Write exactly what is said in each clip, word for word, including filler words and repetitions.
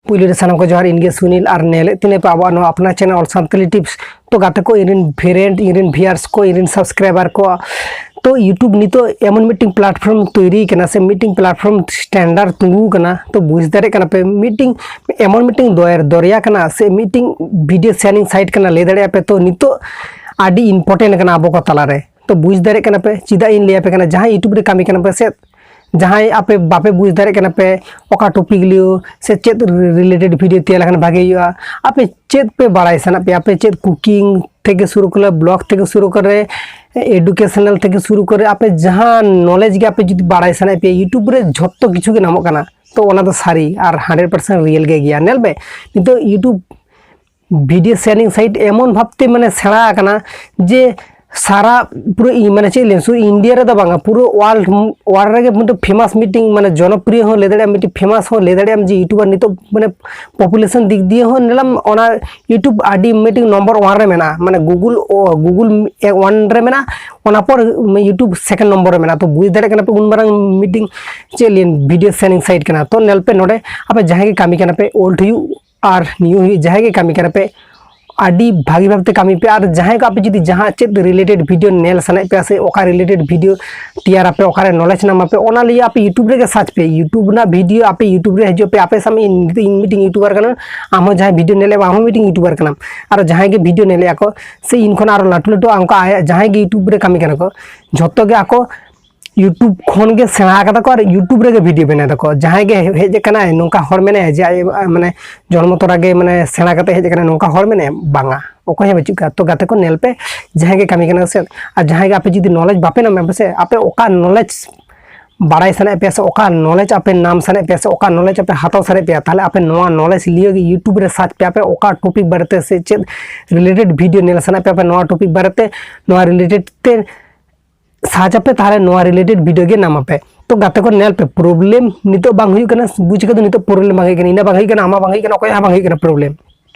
ᱯᱩᱭᱞᱩ ᱨᱮ ᱥᱟᱱᱟᱢ ᱠᱚ ᱡᱚᱦᱟᱨ, ᱤᱧ ᱜᱮ ᱥᱩᱱᱤᱞ, ᱟᱨ ᱧᱮᱞᱮᱫ ᱛᱤᱧᱟᱹ ᱯᱮ ᱟᱵᱚᱣᱟᱜ ᱱᱚᱣᱟ ᱟᱯᱱᱟ ᱪᱮᱱᱮᱞ ᱚᱞ ᱥᱟᱱᱛᱟᱲᱤ ᱴᱤᱯᱥ᱾ ᱛᱚ ᱜᱟᱛᱮ ᱠᱚ, ᱤᱧ ᱨᱮᱱ ᱯᱷᱨᱮᱱᱰ, ᱤᱧ ᱨᱮᱱ ᱵᱷᱤᱭᱟᱨᱥ ᱠᱚ, ᱤᱧ ᱨᱮᱱ ᱥᱟᱵᱥᱠᱨᱟᱭᱵᱟᱨ ᱠᱚ, ᱛᱚ YouTube ᱱᱤᱛᱚᱜ ᱮᱢᱚᱱ ᱢᱤᱫᱴᱤᱝ ᱯᱞᱟᱴᱯᱷᱚᱨᱢ ᱛᱚᱭᱨᱤ ᱠᱟᱱᱟ ᱥᱮ ᱢᱤᱫᱴᱤᱝ ᱯᱞᱟᱴᱯᱷᱚᱨᱢ ᱥᱴᱮᱱᱰᱟᱨᱰ ᱛᱤᱸᱜᱩ ᱠᱟᱱᱟ᱾ ᱛᱚ ᱵᱩᱡᱽ ᱫᱟᱲᱮᱭᱟᱜ ᱠᱟᱱᱟ ᱯᱮ, ᱢᱤᱫᱴᱤᱝ ᱮᱢᱚᱱ ᱢᱤᱫᱴᱤᱝ ᱫᱚᱭᱟᱨ ᱫᱚᱨᱭᱟ ᱠᱟᱱᱟ ᱥᱮ ᱢᱤᱫᱴᱤᱝ ᱵᱷᱤᱰᱤᱭᱳ ᱥᱮᱭᱟᱨᱤᱝ ᱥᱟᱭᱤᱴ ᱠᱟᱱᱟ, ᱞᱟᱹᱭ ᱫᱟᱲᱮᱭᱟᱜᱼᱟ ᱯᱮ᱾ ᱛᱚ ᱱᱤᱛᱚᱜ ᱟᱹᱰᱤ ᱤᱢᱯᱚᱨᱴᱮᱱᱴ ᱠᱟᱱᱟ ᱟᱵᱚ ᱠᱚ ᱛᱟᱞᱟᱨᱮ᱾ ᱛᱚ ᱵᱩᱡᱽ ᱫᱟᱲᱮᱭᱟᱜ ᱠᱟᱱᱟ ᱯᱮ ᱪᱮᱫᱟᱜ ᱤᱧ ᱞᱟᱹᱭ ᱟᱯᱮ ᱠᱟᱱᱟ, ᱡᱟᱦᱟᱸᱭ YouTube ᱨᱮ ᱠᱟᱹᱢᱤ ᱠᱟᱱᱟ ᱯᱮ ᱥᱮ ᱡᱟᱦᱟᱸᱭ ᱟᱯᱮ ᱵᱟᱯᱮ ᱵᱩᱡᱽ ᱫᱟᱲᱮᱭᱟᱜ ᱠᱟᱱᱟ ᱯᱮ ᱚᱠᱟ ᱴᱚᱯᱤᱠ ᱞᱤᱭᱳ ᱥᱮ ᱪᱮᱫ ᱨᱤᱞᱮᱴᱮᱰ ᱵᱷᱤᱰᱤᱭᱳ ᱛᱮᱭᱟᱨ ᱞᱮᱠᱷᱟᱱ ᱵᱷᱟᱜᱮ ᱦᱩᱭᱩᱜᱼᱟ, ᱟᱯᱮ ᱪᱮᱫ ᱯᱮ ᱵᱟᱲᱟᱭ ᱥᱟᱱᱟ ᱯᱮᱭᱟ, ᱟᱯᱮ ᱪᱮᱫ ᱠᱩᱠᱤᱝ ᱛᱷᱮᱠᱮ ᱥᱩᱨᱩ ᱠᱚᱨᱮ, ᱵᱞᱚᱜ ᱛᱷᱮᱠᱮ ᱥᱩᱨᱩ ᱠᱚᱨᱮ, ᱮᱰᱩᱠᱮᱥᱚᱱᱟᱞ ᱛᱷᱮᱠᱮ ᱥᱩᱨᱩ ᱠᱚᱨᱮ, ᱟᱯᱮ ᱡᱟᱦᱟᱸ ᱱᱚᱞᱮᱡᱽ ᱜᱮ ᱟᱯᱮ ᱡᱩᱫᱤ ᱵᱟᱲᱟᱭ ᱥᱟᱱᱟᱭᱮᱫ ᱯᱮᱭᱟ, YouTube ᱨᱮ ᱡᱷᱚᱛᱚ ᱠᱤᱪᱷᱩ ᱜᱮ ᱧᱟᱢᱚᱜ ᱠᱟᱱᱟ᱾ ᱛᱚ ᱚᱱᱟ ᱫᱚ ᱥᱟᱹᱨᱤ ᱟᱨ ᱦᱟᱱᱰᱨᱮᱰ ᱯᱟᱨᱥᱮᱱᱴ ᱨᱤᱭᱮᱞ ᱜᱮ ᱜᱮᱭᱟ᱾ ᱧᱮᱞ ᱯᱮ, ᱱᱤᱛᱚᱜ YouTube ᱵᱷᱤᱰᱤᱭᱳ ᱥᱮᱭᱟᱨᱤᱝ ᱥᱟᱭᱤᱴ ᱮᱢᱚᱱ ᱵᱷᱟᱵᱛᱮ ᱢᱟᱱᱮ ᱥᱮᱬᱟ ᱟᱠᱟᱱᱟ ᱡᱮ ᱥᱟᱨᱟ ᱯᱩᱨᱟᱹ ᱤ-, ᱢᱟᱱᱮ ᱪᱮᱫ ᱞᱟᱹᱭ, ᱥᱩᱫᱷᱩ ᱤᱱᱰᱤᱭᱟ ᱨᱮᱫᱚ ᱵᱟᱝᱟ, ᱯᱩᱨᱟᱹ ᱣᱟᱨᱞᱰ, ᱣᱟᱨᱞᱰ ᱨᱮᱜᱮ ᱢᱤᱫᱴᱮᱱ ᱯᱷᱮᱢᱟᱥ ᱢᱤᱫᱴᱤᱝ, ᱢᱟᱱᱮ ᱡᱚᱱᱚᱯᱨᱤᱭᱚ ᱦᱚᱸ ᱞᱟᱹᱭ ᱫᱟᱲᱮᱭᱟᱜᱼᱟᱢ, ᱢᱤᱫᱴᱤᱝ ᱯᱷᱮᱢᱟᱥ ᱦᱚᱸ ᱞᱟᱹᱭ ᱫᱟᱲᱮᱭᱟᱜᱼᱟᱢ ᱡᱮ YouTuber ᱱᱤᱛᱚᱜ ᱢᱟᱱᱮ ᱯᱚᱯᱩᱞᱮᱥᱚᱱ ᱫᱤᱠ ᱫᱤᱭᱮ ᱦᱚᱸ ᱧᱮᱞᱟᱢ ᱚᱱᱟ YouTube ᱟᱹᱰᱤ ᱢᱤᱫᱴᱤᱝ ᱱᱚᱢᱵᱚᱨ ᱳᱣᱟᱱ ᱨᱮ ᱢᱮᱱᱟᱜᱼᱟ, ᱢᱟᱱᱮ ᱜᱩᱜᱩᱞ, ᱳ, ᱜᱩᱜᱩᱞ ᱳᱣᱟᱱ ᱨᱮ ᱢᱮᱱᱟᱜᱼᱟ, ᱚᱱᱟ ᱯᱚᱨ YouTube ᱥᱮᱠᱮᱱᱰ ᱱᱚᱢᱵᱚᱨ ᱨᱮ ᱢᱮᱱᱟᱜᱼᱟ᱾ ᱛᱚ ᱵᱩᱡᱽ ᱫᱟᱲᱮᱭᱟᱜ ᱠᱟᱱᱟ ᱯᱮ ᱩᱱ ᱢᱟᱨᱟᱝ ᱢᱤᱫᱴᱤᱝ ᱪᱮᱫ ᱞᱟᱹᱭ ᱵᱷᱤᱰᱤᱭᱳ ᱥᱮᱭᱟᱨᱤᱝ ᱥᱟᱭᱤᱴ ᱠᱟᱱᱟ᱾ ᱛᱚ ᱧᱮᱞ ᱯᱮ ᱱᱚᱰᱮ ᱟᱯᱮ ᱡᱟᱦᱟᱸᱭ ᱜᱮ ᱠᱟᱹᱢᱤ ᱠᱟᱱᱟ ᱯᱮ, ᱳᱞᱰ ᱦᱩᱭᱩᱜ ᱟᱨ ᱱᱤᱭᱩ ᱦᱩᱭᱩᱜ, ᱡᱟᱦᱟᱸᱭ ᱜᱮ ᱠᱟᱹᱢᱤ ᱠᱟᱱᱟ ᱯᱮ, ᱟᱹᱰᱤ ᱵᱷᱟᱹᱜᱤ ᱵᱷᱟᱵᱛᱮ ᱠᱟᱹᱢᱤ ᱯᱮ᱾ ᱟᱨ ᱡᱟᱦᱟᱸᱭ ᱠᱚ ᱟᱯᱮ ᱡᱩᱫᱤ ᱡᱟᱦᱟᱸ ᱪᱮᱫ ᱨᱤᱞᱮᱴᱮᱰ ᱵᱷᱤᱰᱤᱭᱳ ᱧᱮᱞ ᱥᱟᱱᱟᱭᱮᱫ ᱯᱮᱭᱟ ᱥᱮ ᱚᱠᱟ ᱨᱤᱞᱮᱴᱮᱰ ᱵᱷᱤᱰᱤᱭᱳ ᱛᱮᱭᱟᱨ ᱟᱯᱮ, ᱚᱠᱟᱨᱮ ᱱᱚᱞᱮᱡᱽ ᱧᱟᱢ ᱟᱯᱮ, ᱚᱱᱟ ᱞᱟᱹᱭᱟ ᱟᱯᱮ YouTube ᱨᱮᱜᱮ ᱥᱟᱨᱪ ᱯᱮ, YouTube ᱨᱮᱱᱟᱜ ᱵᱷᱤᱰᱤᱭᱳ ᱟᱯᱮ YouTube ᱨᱮ ᱦᱤᱡᱩᱜ ᱯᱮ᱾ ᱟᱯᱮ ᱥᱟᱢ ᱤᱧ, ᱤᱧ ᱢᱤᱫᱴᱤᱝ YouTuber ᱠᱟᱱᱟ, ᱟᱢ ᱦᱚᱸ ᱡᱟᱦᱟᱸᱭ ᱵᱷᱤᱰᱤᱭᱳ ᱧᱮᱞᱮᱫ ᱟᱢ ᱦᱚᱸ ᱢᱤᱫᱴᱤᱝ YouTuber ᱠᱟᱱᱟᱢ, ᱟᱨ ᱡᱟᱦᱟᱸᱭ ᱜᱮ ᱵᱷᱤᱰᱤᱭᱳ ᱧᱮᱞᱮᱫᱼᱟ ᱠᱚ ᱥᱮ ᱤᱧ ᱠᱷᱚᱱ ᱟᱨᱚ ᱞᱟᱹᱴᱩ ᱞᱟᱹᱴᱩ ᱚᱱᱠᱟ ᱟᱭᱟᱜ ᱡᱟᱦᱟᱸᱭ ᱜᱮ YouTube ᱨᱮ ᱠᱟᱹᱢᱤ ᱠᱟᱱᱟ ᱠᱚ, ᱡᱷᱚᱛᱚ ᱜᱮ ᱟᱠᱚ YouTube ᱠᱷᱚᱱ ᱜᱮ ᱥᱮᱬᱟ ᱠᱟᱫᱟ ᱠᱚ ᱟᱨ YouTube ᱨᱮᱜᱮ ᱵᱷᱤᱰᱤᱭᱳ ᱵᱮᱱᱟᱣ ᱫᱟᱠᱚ᱾ ᱡᱟᱦᱟᱸᱭ ᱜᱮ ᱦᱮᱡ ᱟᱠᱟᱱᱟᱭ ᱱᱚᱝᱠᱟ ᱦᱚᱲ ᱢᱮᱱᱟᱭᱟ ᱡᱮ ᱟᱡ, ᱢᱟᱱᱮ ᱡᱚᱱᱢᱚ ᱛᱚᱨᱟ ᱜᱮ ᱢᱟᱱᱮ ᱥᱮᱬᱟ ᱠᱟᱛᱮ ᱦᱮᱡ ᱟᱠᱟᱱᱟᱭ ᱱᱚᱝᱠᱟ ᱦᱚᱲ ᱢᱮᱱᱟᱭᱟ? ᱵᱟᱝᱟ, ᱚᱠᱚᱭ ᱦᱚᱸ ᱵᱟᱹᱪᱩᱜ ᱠᱚᱣᱟ᱾ ᱛᱚ ᱜᱟᱛᱮ ᱠᱚ ᱧᱮᱞ ᱯᱮ, ᱡᱟᱦᱟᱸᱭ ᱜᱮ ᱠᱟᱹᱢᱤ ᱠᱟᱱᱟ ᱥᱮ, ᱟᱨ ᱡᱟᱦᱟᱸᱭ ᱜᱮ ᱟᱯᱮ ᱡᱩᱫᱤ ᱱᱚᱞᱮᱡᱽ ᱵᱟᱯᱮ ᱧᱟᱢᱟ ᱯᱮ ᱥᱮ, ᱟᱯᱮ ᱚᱠᱟ ᱱᱚᱞᱮᱡᱽ ᱵᱟᱲᱟᱭ ᱥᱟᱱᱟᱭᱮᱫ ᱯᱮᱭᱟ ᱥᱮ ᱚᱠᱟ ᱱᱚᱞᱮᱡᱽ ᱟᱯᱮ ᱧᱟᱢ ᱥᱟᱱᱟᱭᱮᱫ ᱯᱮᱭᱟ ᱥᱮ ᱚᱠᱟ ᱱᱚᱞᱮᱡᱽ ᱟᱯᱮ ᱦᱟᱛᱟᱣ ᱥᱟᱱᱟᱭᱮᱫ ᱯᱮᱭᱟ, ᱛᱟᱦᱚᱞᱮ ᱟᱯᱮ ᱱᱚᱣᱟ ᱱᱚᱞᱮᱡᱽ ᱞᱤᱭᱟᱹ ᱜᱮ YouTube ᱨᱮ ᱥᱟᱨᱪ ᱯᱮ, ᱟᱯᱮ ᱚᱠᱟ ᱴᱚᱯᱤᱠ ᱵᱟᱨᱮᱛᱮ ᱥᱮ ᱪᱮᱫ ᱨᱤᱞᱮᱴᱮᱰ ᱵᱷᱤᱰᱤᱭᱳ ᱧᱮᱞ ᱥᱟᱱᱟᱭᱮᱫ ᱯᱮᱭᱟ, ᱟᱯᱮ ᱱᱚᱣᱟ ᱴᱚᱯᱤᱠ ᱵᱟᱨᱮᱛᱮ, ᱱᱚᱣᱟ ᱨᱤᱞᱮᱴᱮᱰ ᱛᱮ ᱥᱟᱨᱪ ᱟᱯᱮ, ᱛᱟᱦᱚᱞᱮ ᱱᱚᱣᱟ ᱨᱤᱞᱮᱴᱮᱰ ᱵᱷᱤᱰᱤᱭᱳ ᱜᱮ ᱧᱟᱢ ᱟᱯᱮ᱾ ᱛᱚ ᱜᱟᱛᱮ ᱠᱚ ᱧᱮᱞ ᱯᱮ, ᱯᱨᱚᱵᱞᱮᱢ ᱱᱤᱛᱚᱜ ᱵᱟᱝ ᱦᱩᱭᱩᱜ ᱠᱟᱱᱟ, ᱵᱩᱡᱽ ᱠᱟᱛᱮ ᱱᱤᱛᱚᱜ ᱯᱨᱚᱵᱞᱮᱢ ᱵᱟᱝ ᱦᱩᱭᱩᱜ ᱠᱟᱱᱟ, ᱤᱧᱟᱹᱜ ᱵᱟᱝ ᱦᱩᱭᱩᱜ ᱠᱟᱱᱟ, ᱟᱢᱟᱜ ᱵᱟᱝ ᱦᱩᱭᱩᱜ ᱠᱟᱱᱟ, ᱚᱠᱚᱭᱟᱜ ᱦᱚᱸ ᱵᱟᱝ ᱦᱩᱭᱩᱜ ᱠᱟᱱᱟ ᱯᱨᱚᱵᱞᱮᱢ᱾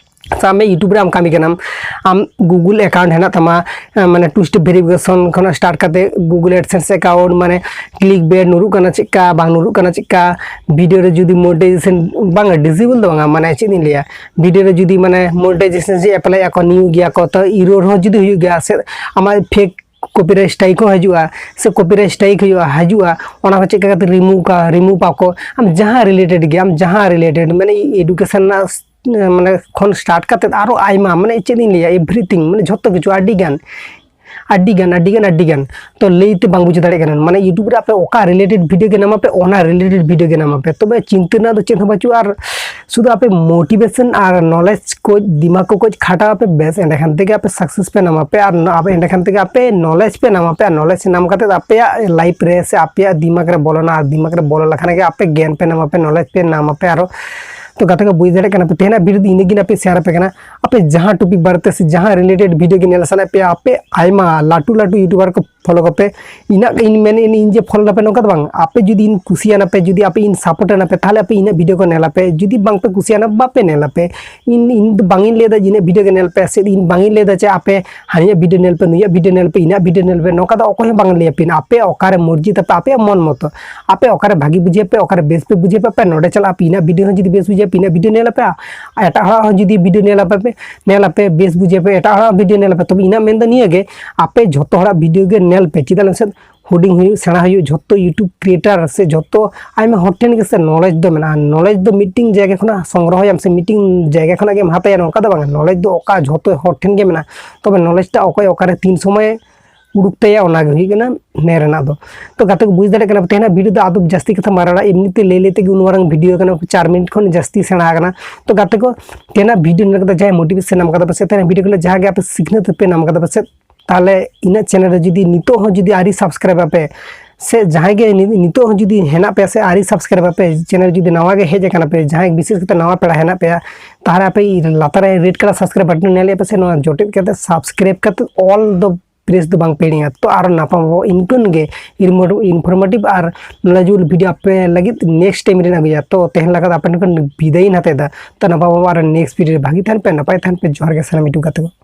ᱥᱟᱵ ᱢᱮ YouTube ᱨᱮ ᱟᱢ ᱠᱟᱹᱢᱤ ᱠᱟᱱᱟᱢ, ᱟᱢ Google account ᱦᱮᱱᱟᱜ ᱛᱟᱢᱟ, ᱢᱟᱱᱮ two step verification ᱠᱷᱚᱱᱟᱜ start ᱠᱟᱛᱮ Google AdSense account, ᱢᱟᱱᱮ click bait ᱱᱩᱨᱩᱜ ᱠᱟᱱᱟ ᱪᱮᱫᱠᱟ, ᱵᱟᱝ ᱱᱩᱨᱩᱜ ᱠᱟᱱᱟ ᱪᱮᱫᱠᱟ, video ᱨᱮ ᱡᱩᱫᱤ monetization ᱵᱟᱝ, disable ᱫᱚ ᱵᱟᱝᱟ, ᱢᱟᱱᱮ ᱪᱮᱫ ᱤᱧ ᱞᱟᱹᱭᱟ, video ᱨᱮ ᱡᱩᱫᱤ ᱢᱟᱱᱮ monetization ᱡᱮ apply ᱟᱠᱚ, new ᱜᱮᱭᱟ ᱠᱚ, ᱛᱚ error ᱦᱚᱸ ᱡᱩᱫᱤ ᱦᱩᱭᱩᱜ ᱜᱮᱭᱟ ᱥᱮ, ᱟᱢᱟᱜ fake copyright strike ᱦᱚᱸ ᱦᱤᱡᱩᱜᱼᱟ, ᱥᱮ copyright strike ᱦᱩᱭᱩᱜᱼᱟ, ᱦᱤᱡᱩᱜᱼᱟ, ᱚᱱᱟ ᱠᱚ ᱪᱮᱫ ᱞᱮᱠᱟ ᱠᱟᱛᱮ remove ᱠᱟ remove ᱟᱠᱚ, ᱟᱢ ᱡᱟᱦᱟᱸ related ᱜᱮ, ᱟᱢ ᱡᱟᱦᱟᱸ related, ᱢᱟᱱᱮ education ᱨᱮᱱᱟᱜ ᱢᱟᱱᱮ ᱠᱷᱚᱱ start ᱠᱟᱛᱮ ᱟᱨᱚ ᱟᱭᱢᱟ, ᱢᱟᱱᱮ ᱪᱮᱫ ᱤᱧ ᱞᱟᱹᱭᱟ, everything, ᱢᱟᱱᱮ ᱡᱷᱚᱛᱚ ᱠᱤᱪᱷᱩ ᱟᱹᱰᱤ ᱜᱟᱱ, ᱟᱹᱰᱤ ᱜᱟᱱ, ᱟᱹᱰᱤ ᱜᱟᱱ, ᱟᱹᱰᱤ ᱜᱟᱱ᱾ ᱛᱚ ᱞᱟᱹᱭ ᱛᱮ ᱵᱟᱝ ᱵᱩᱡᱷᱟᱹᱣ ᱫᱟᱲᱮᱭᱟᱜ ᱠᱟᱱᱟ, ᱢᱟᱱᱮ YouTube ᱨᱮ ᱟᱯᱮ ᱚᱠᱟ related video ᱜᱮ ᱧᱟᱢ ᱟᱯᱮ, ᱚᱱᱟ related video ᱜᱮ ᱧᱟᱢ ᱟᱯᱮ᱾ ᱛᱚᱵᱮ ᱪᱤᱱᱛᱟᱹ ᱨᱮᱱᱟᱜ ᱫᱚ ᱪᱮᱫ ᱦᱚᱸ ᱵᱟᱹᱪᱩᱜᱼᱟ, ᱟᱨ ᱥᱩᱫᱷᱩ ᱟᱯᱮ motivation ᱟᱨ knowledge ᱠᱚ, ᱫᱤᱢᱟᱜᱽ ᱠᱚ ᱠᱚ ᱠᱷᱟᱴᱟᱣ ᱟᱯᱮ, ᱵᱮᱥ, ᱮᱸᱰᱮᱠᱷᱟᱱ ᱛᱮᱜᱮ ᱟᱯᱮ success ᱯᱮ ᱧᱟᱢ ᱟᱯᱮ, ᱟᱨ ᱟᱯᱮ ᱮᱸᱰᱮᱠᱷᱟᱱ ᱛᱮᱜᱮ ᱟᱯᱮ knowledge ᱯᱮ ᱧᱟᱢ ᱟᱯᱮ, ᱟᱨ knowledge ᱧᱟᱢ ᱠᱟᱛᱮ ᱟᱯᱮᱭᱟᱜ life ᱨᱮ ᱥᱮ ᱟᱯᱮᱭᱟᱜ ᱫᱤᱢᱟᱜᱽ ᱨᱮ ᱵᱚᱞᱚᱱᱟ, ᱟᱨ ᱫᱤᱢᱟᱜᱽ ᱨᱮ ᱵᱚᱞᱚ ᱞᱮᱠᱷᱟᱱ ᱜᱮ ᱟᱯᱮ ᱜᱮᱭᱟᱱ ᱯᱮ ᱧᱟᱢ ᱟᱯᱮ, knowledge ᱯᱮ ᱧᱟᱢ ᱟᱯᱮ᱾ ᱟᱨᱚ ᱛᱚ ᱜᱟᱛᱮ ᱠᱚ, ᱵᱩᱡᱽ ᱫᱟᱲᱮᱭᱟᱜ ᱠᱟᱱᱟ ᱯᱮ, ᱛᱮᱦᱮᱧᱟᱜ video ᱫᱚ ᱤᱱᱟᱹᱜᱮ ᱱᱟᱜ ᱯᱮ share ᱟᱯᱮ ᱠᱟᱱᱟ᱾ ᱟᱯᱮ ᱡᱟᱦᱟᱸ topic ᱵᱟᱨᱮᱛᱮ ᱥᱮ ᱡᱟᱦᱟᱸ related video ᱜᱮ ᱧᱮᱞ ᱥᱟᱱᱟᱭᱮᱫ ᱯᱮᱭᱟ, ᱟᱯᱮ ᱟᱭᱢᱟ ᱞᱟᱹᱴᱩ ᱞᱟᱹᱴᱩ YouTuber ᱠᱚ follow ᱠᱚᱯᱮ᱾ ᱤᱱᱟᱹᱜ ᱤᱧ ᱢᱮᱱᱮᱫ ᱤᱧ ᱡᱮ follow ᱞᱟᱯᱮ, ᱱᱚᱝᱠᱟ ᱫᱚ ᱵᱟᱝ᱾ ᱟᱯᱮ ᱡᱩᱫᱤ ᱤᱧ ᱠᱩᱥᱤᱭᱟᱱᱟ ᱯᱮ, ᱡᱩᱫᱤ ᱟᱯᱮ ᱤᱧ support ᱟᱱᱟ ᱯᱮ, ᱛᱟᱦᱚᱞᱮ ᱟᱯᱮ ᱤᱧᱟᱹᱜ video ᱠᱚ ᱧᱮᱞ ᱟᱯᱮ᱾ ᱡᱩᱫᱤ ᱵᱟᱝ ᱯᱮ ᱠᱩᱥᱤᱭᱟᱱᱟ, ᱵᱟᱯᱮ ᱧᱮᱞ ᱟᱯᱮ᱾ ᱤᱧ, ᱤᱧ ᱫᱚ ᱵᱟᱝ ᱤᱧ ᱞᱟᱹᱭ ᱮᱫᱟ ᱡᱮ ᱤᱧᱟᱹᱜ video ᱜᱮ ᱧᱮᱞ ᱯᱮ, ᱥᱮ ᱤᱧ ᱵᱟᱝ ᱤᱧ ᱞᱟᱹᱭ ᱮᱫᱟ ᱡᱮ ᱟᱯᱮ ᱦᱟᱹᱱᱤᱭᱟᱜ video ᱧᱮᱞ ᱯᱮ, ᱱᱩᱭᱟᱜ video ᱧᱮᱞ ᱯᱮ, ᱤᱧᱟᱹᱜ video ᱧᱮᱞ ᱯᱮ, ᱱᱚᱝᱠᱟ ᱫᱚ ᱚᱠᱚᱭ ᱦᱚᱸ ᱵᱟᱝ ᱞᱟᱹᱭ ᱟᱯᱮ᱾ ᱟᱯᱮ ᱚᱠᱟᱨᱮ ᱢᱚᱨᱡᱤ ᱛᱟᱯᱮ, ᱟᱯᱮᱭᱟᱜ ᱢᱚᱱ ᱢᱚᱛᱚ, ᱟᱯᱮ ᱚᱠᱟᱨᱮ ᱵᱷᱟᱹᱜᱤ ᱵᱩᱡᱷᱟᱹᱣ ᱯᱮ, ᱚᱠᱟᱨᱮ ᱵᱮᱥ ᱯᱮ ᱵᱩᱡᱷᱟᱹᱣ ᱯᱮ, ᱟᱯᱮ ᱱᱚᱰᱮ ᱪᱟᱞᱟᱜ ᱟᱯᱮ, ᱤᱧᱟᱹᱜ video ᱦᱚᱸ ᱡᱩᱫᱤ ᱵᱮᱥ ᱵᱩᱡᱷᱟᱹᱣ ᱯᱮ, ᱤᱧᱟᱹᱜ video ᱧᱮᱞ ᱟᱯᱮ, ᱮᱴᱟᱜ ᱦᱚᱲᱟᱜ ᱦᱚᱸ ᱡᱩᱫᱤ video ᱧᱮᱞ ᱟᱯᱮ ᱯᱮ, ᱧᱮᱞ ᱟᱯᱮ, ᱵᱮᱥ ᱵᱩᱡᱷᱟᱹᱣ ᱯᱮ, ᱮᱴᱟᱜ ᱦᱚᱲᱟᱜ video ᱧᱮᱞ ᱟᱯᱮ᱾ ᱛᱚᱵᱮ ᱤᱧᱟᱹᱜ ᱢᱮᱱ ᱫᱚ ᱱᱤᱭᱟᱹ ᱜᱮ, ᱟᱯᱮ ᱡᱷᱚᱛᱚ ᱦᱚᱲᱟᱜ video ᱜᱮ ᱧᱮᱞ ᱯᱮ᱾ ᱪᱮᱫᱟᱜ ᱞᱟᱹᱭ ᱢᱮᱥᱮ, ᱦᱩᱰᱤᱧ ᱦᱩᱭᱩᱜ, ᱥᱮᱬᱟ ᱦᱩᱭᱩᱜ, ᱡᱷᱚᱛᱚ YouTube creator ᱥᱮ ᱡᱷᱚᱛᱚ ᱟᱭᱢᱟ ᱦᱚᱲ ᱴᱷᱮᱱ ᱜᱮ ᱥᱮ knowledge ᱫᱚ ᱢᱮᱱᱟᱜᱼᱟ᱾ Knowledge ᱫᱚ ᱢᱤᱫᱴᱤᱝ ᱡᱟᱭᱜᱟ ᱠᱷᱚᱱᱟᱜ ᱥᱚᱝᱜᱨᱚᱦᱚᱭᱟᱢ ᱥᱮ ᱢᱤᱫᱴᱤᱝ ᱡᱟᱭᱜᱟ ᱠᱷᱚᱱᱟᱜ ᱜᱮᱢ ᱦᱟᱛᱟᱭᱟ, ᱱᱚᱝᱠᱟ ᱫᱚ ᱵᱟᱝ᱾ Knowledge ᱫᱚ ᱚᱠᱟ ᱡᱷᱚᱛᱚ ᱦᱚᱲ ᱴᱷᱮᱱ ᱜᱮ ᱢᱮᱱᱟᱜᱼᱟ᱾ ᱛᱚᱵᱮ knowledge ᱴᱟᱜ ᱚᱠᱚᱭ ᱚᱠᱟᱨᱮ ᱛᱤᱱ ᱥᱚᱢᱚᱭ ᱩᱰᱩᱠ ᱛᱟᱭᱟ, ᱚᱱᱟ ᱜᱮ ᱦᱩᱭᱩᱜ ᱠᱟᱱᱟ ᱱᱮ ᱨᱮᱱᱟᱜ ᱫᱚ᱾ ᱛᱚ ᱜᱟᱛᱮ ᱠᱚ, ᱵᱩᱡᱽ ᱫᱟᱲᱮᱭᱟᱜ ᱠᱟᱱᱟ ᱯᱮ, ᱛᱮᱦᱮᱧᱟᱜ video ᱫᱚ ᱟᱫᱚ ᱡᱟᱹᱥᱛᱤ ᱠᱟᱛᱷᱟ ᱢᱟᱨᱟᱲᱟ, ᱮᱢᱱᱤ ᱛᱮ ᱞᱟᱹᱭ ᱞᱟᱹᱭ ᱛᱮᱜᱮ ᱩᱱ ᱢᱟᱨᱟᱝ video ᱠᱟᱱᱟ, ᱪᱟᱨ ᱢᱤᱱᱤᱴ ᱠᱷᱚᱱ ᱡᱟᱹᱥᱛᱤ ᱥᱮᱬᱟ ᱟᱠᱟᱱᱟ᱾ ᱛᱚ ᱜᱟᱛᱮ ᱠᱚ, ᱛᱮᱦᱮᱧᱟᱜ video ᱧᱮᱞ ᱠᱟᱛᱮ ᱡᱟᱦᱟᱸᱭ motivation ᱧᱟᱢ ᱠᱟᱫᱟ ᱯᱮ ᱥᱮ, ᱛᱮᱦᱮᱧᱟᱜ video ᱠᱷᱚᱱ ᱡᱟᱦᱟᱸ ᱜᱮ ᱟᱯᱮ ᱥᱤᱠᱷᱱᱟᱹᱛ ᱯᱮ ᱧᱟᱢ ᱠᱟᱫᱟ ᱯᱮ ᱥᱮ, ᱛᱟᱦᱚᱞᱮ ᱤᱧᱟᱹᱜ channel ᱨᱮ ᱡᱩᱫᱤ ᱱᱤᱛᱚᱜ ᱦᱚᱸ ᱡᱩᱫᱤ ᱟᱹᱣᱨᱤ subscribe ᱟᱯᱮ ᱥᱮ, ᱡᱟᱦᱟᱸᱭ ᱜᱮ ᱱᱤ-, ᱱᱤᱛᱚᱜ ᱦᱚᱸ ᱡᱩᱫᱤ ᱦᱮᱱᱟᱜ ᱯᱮᱭᱟ ᱥᱮ ᱟᱹᱣᱨᱤ subscribe ᱟᱯᱮ, channel ᱡᱩᱫᱤ ᱱᱟᱣᱟ ᱜᱮ ᱦᱮᱡ ᱟᱠᱟᱱᱟ ᱯᱮ, ᱡᱟᱦᱟᱸᱭ ᱵᱤᱥᱮᱥ ᱠᱟᱛᱮ ᱱᱟᱣᱟ ᱯᱮᱲᱟ ᱦᱮᱱᱟᱜ ᱯᱮᱭᱟ, ᱛᱟᱦᱚᱞᱮ ᱟᱯᱮ ᱞᱟᱛᱟᱨ ᱨᱮ red colour subscribe button ᱧᱮᱞᱮᱫ ᱯᱮ ᱥᱮ, ᱱᱚᱣᱟ ᱡᱚᱴᱮᱫ ᱠᱟᱛᱮ subscribe ᱠᱟᱛᱮ all ᱫᱚ press ᱫᱚ ᱵᱟᱝ ᱯᱮ ᱦᱤᱲᱤᱧᱟ᱾ ᱛᱚ ᱟᱨ ᱱᱟᱯᱟᱢ ᱟᱵᱚ ᱤᱱᱠᱟᱹᱱ ᱜᱮ informative ᱟᱨ knowledgeable video ᱟᱯᱮ ᱞᱟᱹᱜᱤᱫ next time ᱨᱮ ᱟᱹᱜᱩᱭᱟ᱾ ᱛᱚ ᱛᱮᱦᱮᱧ ᱞᱮᱠᱟ ᱫᱚ ᱟᱯᱮ ᱴᱷᱮᱱ ᱠᱷᱚᱱ ᱵᱤᱫᱟᱹᱭ ᱤᱧ ᱦᱟᱛᱟᱣ ᱮᱫᱟ᱾ ᱛᱚ ᱱᱟᱯᱟᱢ ᱟᱵᱚ ᱟᱨ next video ᱨᱮ᱾ ᱵᱷᱟᱹᱜᱤ ᱛᱟᱦᱮᱱ ᱯᱮ, ᱱᱟᱯᱟᱭ ᱛᱟᱦᱮᱱ ᱯᱮ᱾ ᱡᱚᱦᱟᱨ ᱜᱮ ᱥᱟᱱᱟᱢ YouTube ᱜᱟᱛᱮ ᱠᱚ᱾